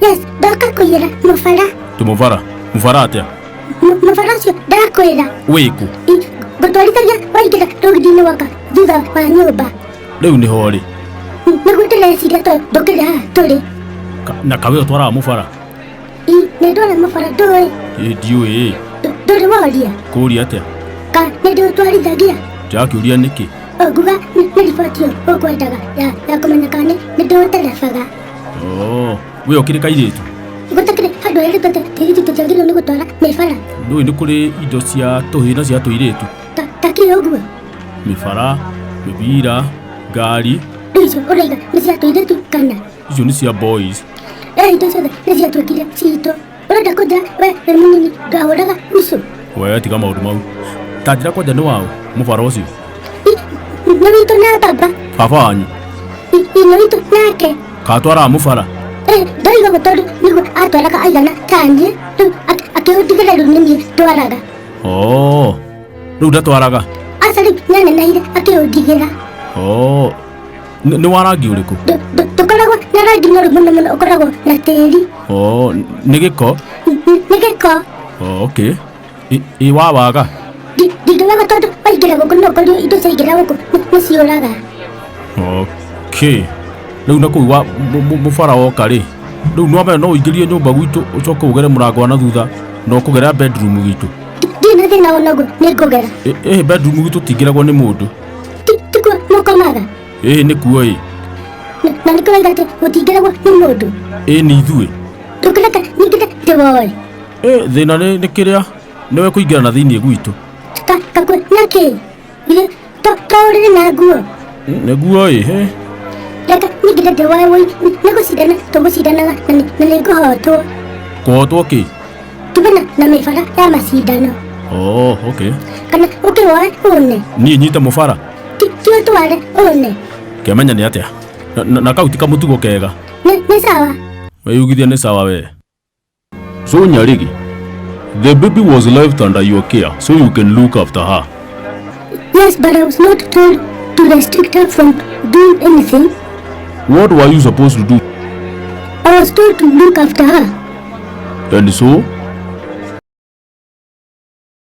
Yes, ndoka kũiyĩra mũbara. Tũmũbara mũbara atĩa? Mũbara ũcio ndakwĩra. Wĩkũ? Ngũtwarithagia waingĩra rũgiri-inĩ waka thutha wa nyũmba. Rĩu nĩho rĩ? Nĩguo ndĩreciria tondũ ndũkĩrĩ haha tũrĩ. Na kawe ũtwaraga mũbara? Nĩ ndwara mũbara ndũĩ. Ĩ ndiũĩ. Ndũrĩ woria? Kũũria atĩa? Ka nĩ ndĩũtwarithagia? Ndĩrakĩũria nĩkĩ? Nguga nĩ riboti ĩyo ũkwendaga ya kũmenya kana nĩ ndĩũterebaga. Oh, we ũkĩrĩ kairĩtu? Gũtakĩrĩ handũ herĩtwo atĩ tũirĩtu tũtiagĩrĩirwo nĩ gũtwara mĩbara. Ndũĩ nĩ kũrĩ indo cia tũhĩĩ na cia tũirĩtu? Ta kĩ ũguo? Mĩbara, mĩbira, ngari. Rĩu icio ũraiga nĩ cia tũirĩtu kana? Icio nĩ cia boys. Indo ciothe nĩ ciatuĩkire citũ. Ũrenda kũnjĩra we wĩ mũnini ndwahũraga ucu? We tiga maũndũ mau. Ta njĩra kwanja nĩ waũ mũbara ũcio? Nĩ witũ na baba. Baba wanyu? Nĩ witũ nake. Katwaraga mũbara? Ndoiga ũguo tondũ nĩguo atwaraga aigana ta niĩ. Rĩu akĩũndigĩra rĩu nĩ niĩ ndwaraga. Oh, rĩu ndatwaraga? Aca rĩu nĩanenehire akĩũndigĩra. Oh, nĩ wa rangi ũrĩkũ? Ndũkoragwo na rangi mũru mũno mũno, ũkoragwo na tĩri. Oh, nĩ gĩko? Nĩ gĩko. Oh, okay. Ĩ wawaga? Ndingĩwaga tondũ waingĩra gũkũ no ũkorio indo ciaingĩra gũkũ nĩ ciũraga. Okay. Rĩu na kũu wa mũbara woka rĩ, rĩu nĩwamenya no ũingĩrie nyũmba gwitũ ũcoke ũgere mũrango wa na thutha na ũkũgera bedroom gwitũ. Ndirĩ na thĩna ona ũguo nĩ ngũgera. Ĩ bedroom gwitũ tingĩragwo nĩ mũndũ. Tikuo mũkomaga? Ĩ nĩkuo ĩ. Na nĩkĩo waiga atĩ gũtingĩragwo nĩ mũndũ. Ĩ nĩ ithuĩ. Ndũkĩreke nyingĩre ndĩwoe. Ĩ thĩna nĩ kĩrĩa nĩwe kũingĩra na thĩinĩ gwitũ. Kakwe na kĩ? To ũrĩrĩ na nguo. Nĩguo ĩ he. Reke nyingĩre ndĩwoe woi nĩ gũcindana tũgũcindanaga na nĩ ngũhotwo. Kũhotwo kĩ? Tumana na mĩbara ya macindano. Oh, okay. Kana ũkĩwoe une. Niĩ nyite mũbara? Ti ũtware une. Kĩamenya nĩ atĩa? Na kau ti kamũtugo kega. Nĩ sawa. Weyugithia nĩ sawa we. So Nyarigi, the baby was left under your care so you can look after her. Yes, but I was not told to restrict her from doing anything. What were you supposed to do? I was told to look after her. And so?